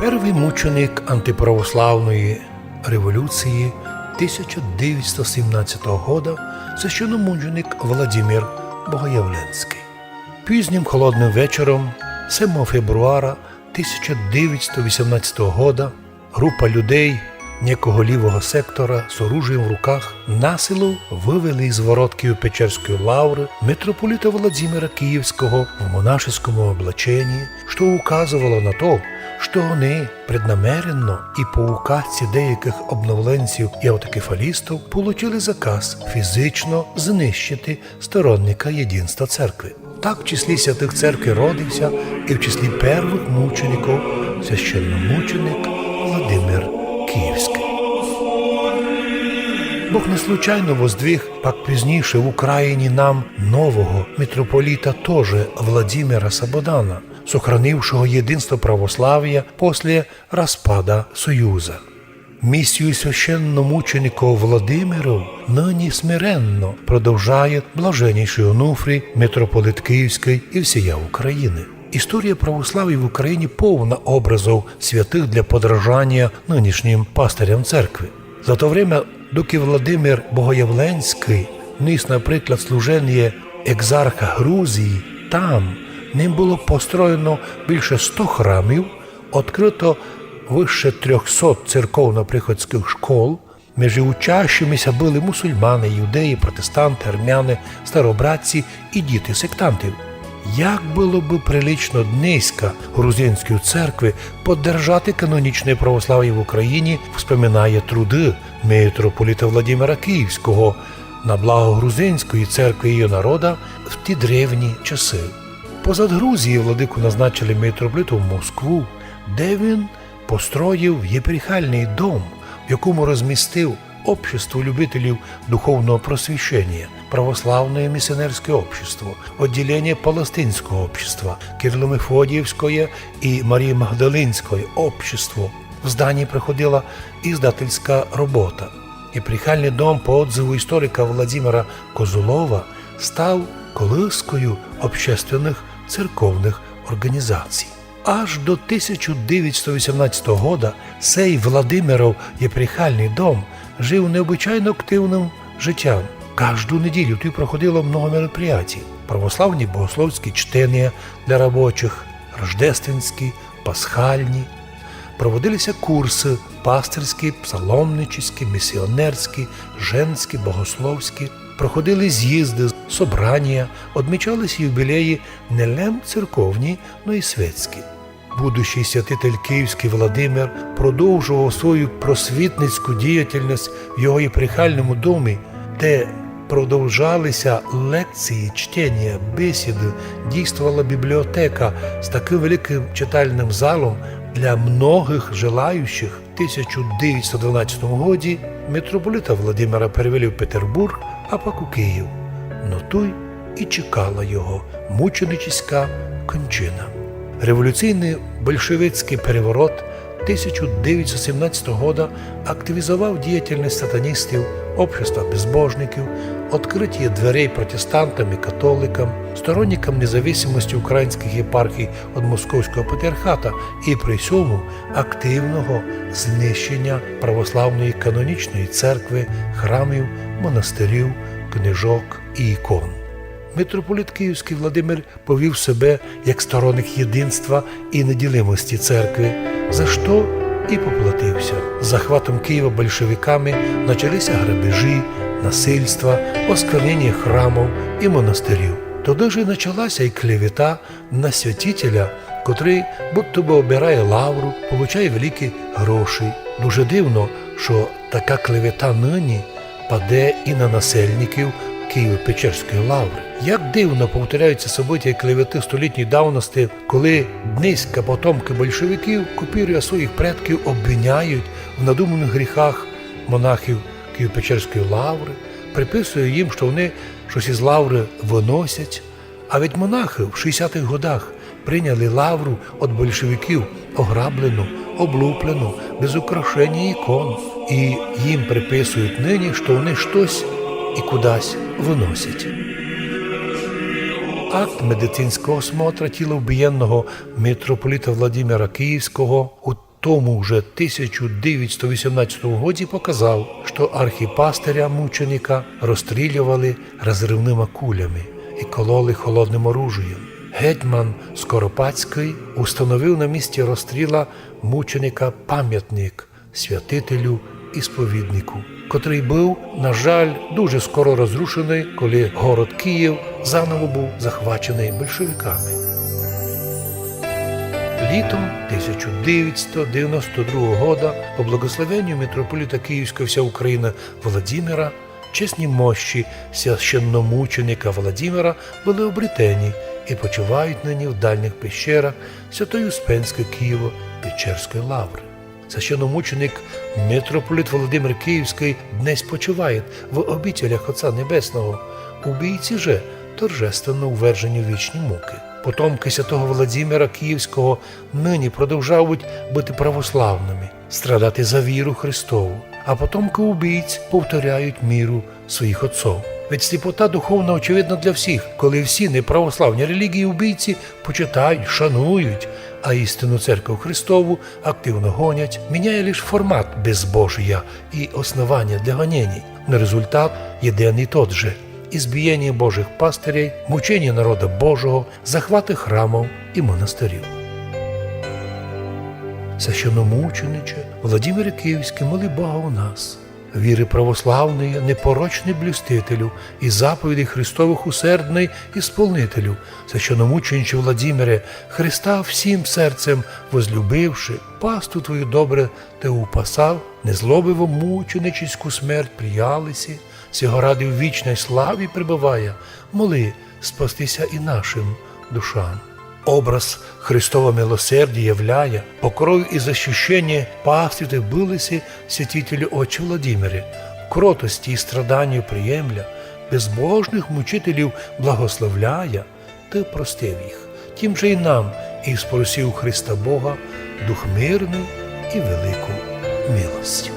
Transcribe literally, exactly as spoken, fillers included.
Первый мученик антиправославної революції тисяча девятьсот семнадцятого года, священномученик Владимир Богоявленськый. Пізнім холодным вечором, сьомого феврара тисяча девятьсот вісімнадцятого года, група людей некого лівого сектора з оружієм в руках насилу вывели із ворот Києво-Печерської лавры митрополита Владимира Київського в монашеському облаченні, што указовало на то, што они преднамеренно і по указці деякых обновленців і автокефалістів получили заказ фізично знищити сторонника єдинства церкви. Так в числі святых церкви родився і в числі первых мучеників священномученик Владимир Київськый. Бог не случайно воздвиг пак пізніше в Україні нам нового митрополита тоже Владимира Сабодана, сохранившого єдинство православія после распада Союза. Місію священномучеників Владимирів нині смиренно продовжає блаженнішый Онуфрій, митрополит Київськый і всія Україны. Історія православія в Україні повна образів святых для подражання нынішнім пастырям церкви. За то время, доки Владимир Богоявленськый ніс, наприклад, служеніє екзарха Грузії, там ним было построєно більше сто храмів, открыто выше трьохсот церковно-приходськых школ, межи учащимися были мусульманы, іудеї, протестанты, армяны, старобрядці і діти сектантів. Як было бы прилично днеська грузинській церкви поддержати канонічне православіє в Україні, вспоминає труды митрополита Владимира Київського на благо грузинської церкви і її народа в ті древні часы. Позад Грузії владику назначили митрополитом в Москву, де він построїв єпархіальный дом, в якому розмістив общество любителів духовного просвіщення, православне місіонерське общество, відділення палестинського общества, Кирило-Мефодіївське і Марії Магдалинське общество. В зданні проходила іздательська робота. Єпархіальный дом, по отзыву історика Владимира Козулова, став колыскою общественных церковных організацій. Аж до тисяча девятьсот вісімнадцятого года сей Владимиров єпархіальный дом жив необычайно активным житям. Кажду неділю туй проходило много мероприятій. Православні богословські чтеня для робочих, рождественські, пасхальні. Проводилися курсы пастырські, псаломническі, місіонерські, женські, богословські. Проходили з'їзды, собранія, одмічалися юбілеї не лем церковні, но й светські. Будущий святитель Київськый Владимир продовжував свою просвітницьку діяльность в його єпархіальному домі, де продовжалися лекції, чтеня, бесіды, дійствовала бібліотека з такым великым читальным залом для многых желающих. В тисяча девятьсот дванадцятому годі митрополита Владимира перевели в Петербург, а пак у Київ. Но туй і чекала його мученическа кончина. Революційный большевицькый переворот тисяча девятьсот сімнадцятого года активізовав діяльность сатаністів, общества безбожників, відкрытіє дверей протестантам і католикам, сторонникам независимости українськых єпархій від Московського патріархата і при сьому активного знищеня православної канонічної церкви, храмів, монастирів, книжок і ікон. Митрополит Київськый Владимир повів себе як сторонник єдинства і неділимости церкви, за што і поплатився. З захватом Києва большевиками началися грабежі, насильства, осквернення храмів і монастирів. Тогды ж і началася і клевета на святителя, котрый будто бы обирає лавру, получає великі гроші. Дуже дивно, што така клевета нині паде і на насельників Києво-Печерської лавры. Як дивно повторяються события клеветы столітньої давности, коли днеська потомкы большевиків копіруя своїх предків, обвиняють в надуманых гріхах монахів Києво-Печерської лавры, приписує їм, што вони штось із лавры выносять. А ведь монахы в шістдесятых годах прийняли лавру від большевиків, ограблену, облуплену, без украшений і ікон. І їм приписують нині, што вони штось і кудись выносять. Акт медицинського осмотра тіла вбієнного митрополита Владимира Київського у тому вже тисяча девятьсто вісімнадцятому годі показав, што архіпастиря мученика розстрілювали розривныма кулями і кололи холодным оружієм. Гетьман Скоропадськый установив на місці розстріла мученика памятник святителю і сповіднику, котрый быв, на жаль, дуже скоро розрушеный, коли город Київ заново быв захваченый большевиками. Літом тисяча девятьсто девяносто другого года по благословенню митрополита Київського вся Україна Володимира чесні мощі священномученика Володимира были обретені і почивають нині в дальніх пещерах Святої Успенської Києво-Печерської лаври. Священномученик митрополит Володимир Київський днесь почиває в обителях Отця Небесного. Убійці же торжественно увержені в вічні муки. Потомки святого Володимира Київського нині продовжують быти православными, страдати за віру Христову, а потомки убійць повторяють міру своїх отцов. Ведь сліпота духовна очевидна для всіх, коли всі неправославні релігії убійці почитають, шанують, а істинну церкву Христову активно гонять, міняє лиш формат безбожія і основання для гонений. Но результат єден і тот же: избиение Божьих пастырей, мучение народа Божого, захваты храмов і монастырів. Священномучениче Владимире Київськый, моли Бога о нас, віры православної, непорочный блюстителю і заповідей Христовых усердный исполнителю. Священномучениче Владимире, Христа всім серцем возлюбивши, пасту твою добре те упасав, незлобиво мученическу смерть прияли си, сього ради в вічной славі пребывая, моли спастися і нашим душам. Образ Христова милосердя являє, покров і защищення пастви ты были си, святителю отче Владимире, в кротости і страданню приємля, безбожных мучителів благословляя, ты простив їх. Тим же й нам і спросив Христа Бога дух мирный і велику милость.